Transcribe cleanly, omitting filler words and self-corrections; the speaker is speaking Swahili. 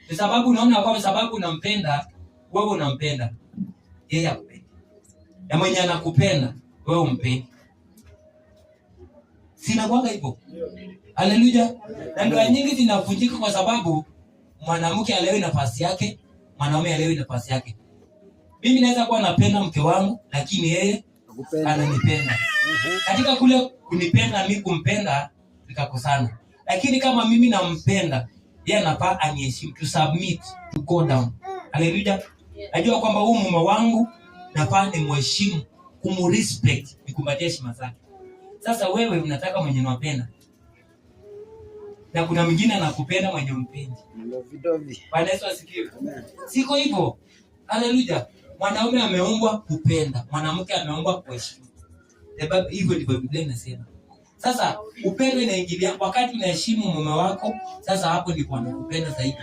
Kwa sababu unaona kwamba sababu unampenda, wewe unampenda, yeye akupendi. Na mwenye anakupenda, wewe umpendi. Sinakwanga hivyo. Haleluya. Na ndoa nyingi zinavunjika kwa sababu mwanamke alewi nafasi yake, mwanaume alewi nafasi yake. Mimi naweza kuwa napenda mke wangu, lakini yeye Nakupenda. Ananipenda. Katika kule kunipenda, mi kumpenda, tukakosana. Lakini kama mimi nampenda, yeye anafaa aniheshimu, to submit, to go down. Haleluya. Najua kwamba huu mume wangu nafaa nimheshimu, kumrespect, nikumbatie heshima zake. Sasa wewe unataka mwenye unapenda na kuna mwingine anakupenda mwenye umpendi. Lovey-dovey. Bwana Yesu asifiwe. Amen. Siko hivyo. Haleluya. Mwanaume ameumbwa kupenda, mwanamke ameumbwa kuheshimu. Hivyo ndivyo Biblia inasema. Sasa upendo inaingilia wakati unaheshimu mume wako, sasa hapo ndipo anakupenda zaidi.